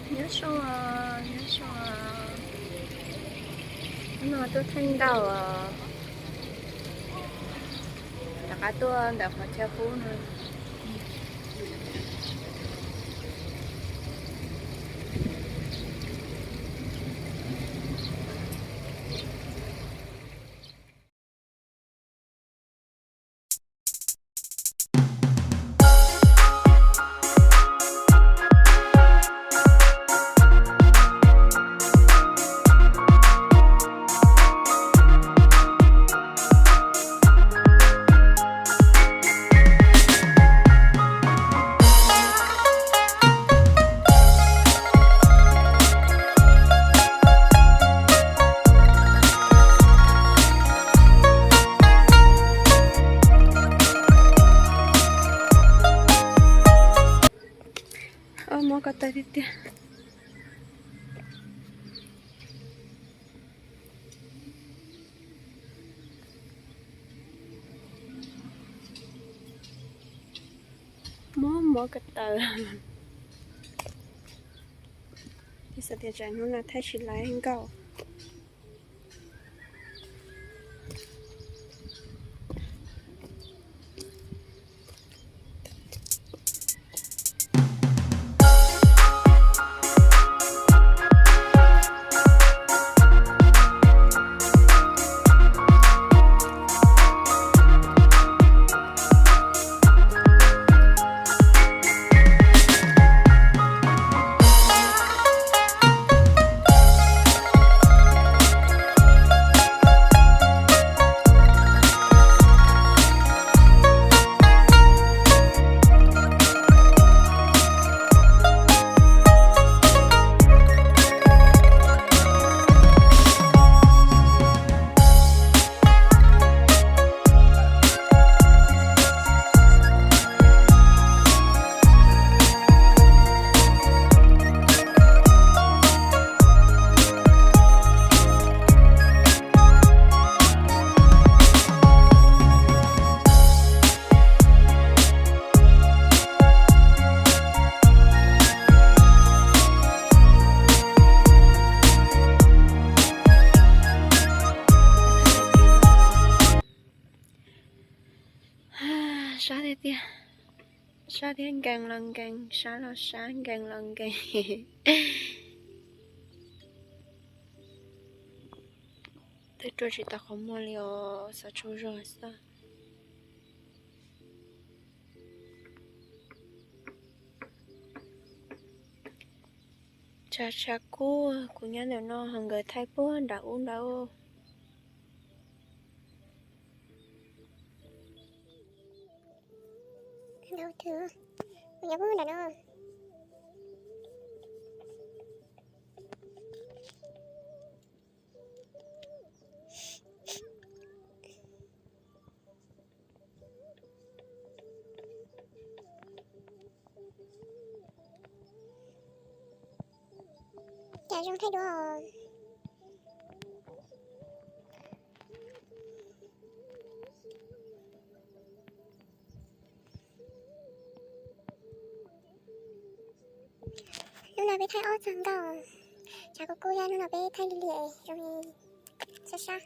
Nyob zoo, nyob zoo. Hnub no tuaj thaij nkauj, rov qab tuaj ntawm qhov chaw qub no. Mob ko taw tiag tiag. Mob mob ko taw. Xav tias tsam hnub no thaij tsis laiv nkauj. Sab tiag tiag, sab thiab nkees los nkees, sab los sab, nkees los nkees. Twb rua tsis tau qhov muag li os, xav tsaug zog xwb. Tshav tshav kub, kuv nyob ntawm no ho nkawd thaij puag nram ub nrad. Nyob puag nram no. Cas zoo thaij dua. Hnub no peb thaij ob txog nkauj, tshav kub kub thiab, hnub no peb thaij liam zoo li sab sab.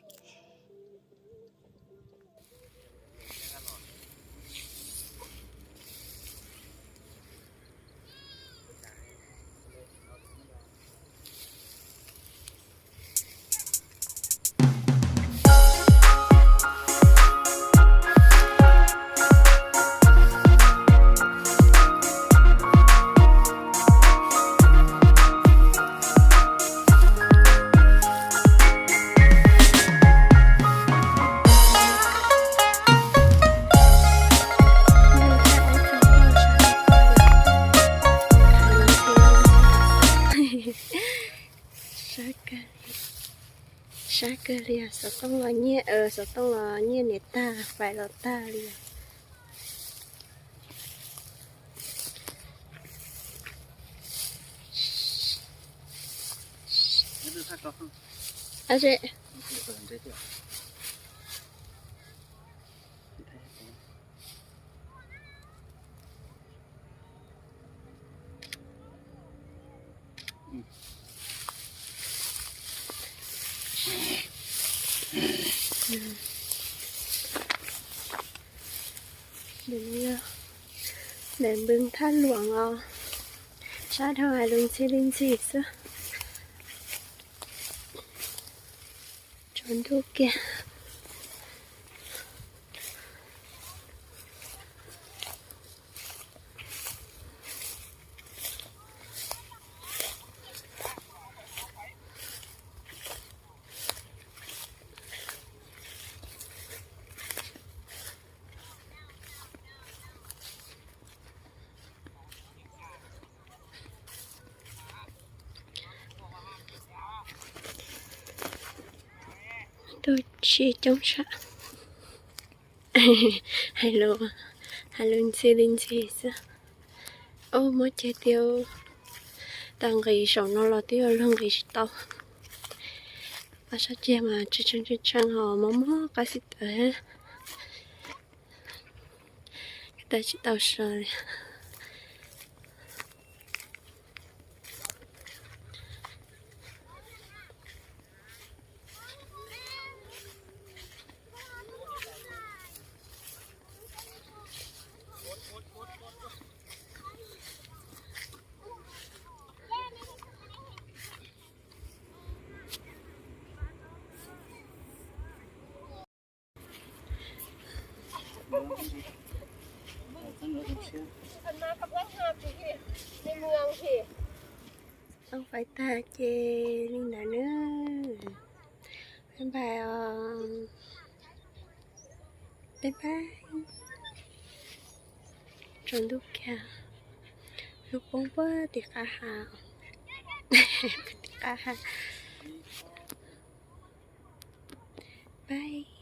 Sab kawg li, xov tooj los nyiaj, xov tooj los nyiaj niam tag, fais los tag li. Daim npws thaj luam os, sab dhau hais lus ntxhi li ntxhi xwb. Tsaus ntuj kiag. Tuaj tsis coob sab. Hais lus, hais lus ntxhi li ntxhi xwb. Ub, muab ceg tiag. Tau nqis saum no los twb yuav luag nqis tsis tau. Ob sab ceg mas tshee tshee tshee ho mob mob qab xib taws. Taws tsis tau sawv li. Tau fais tag ces li ntawd nawb. Peb npais os. Peb npais. Tsaus ntuj kiag. Lub poob puag tim qab hav. Tim qab hav. Pais.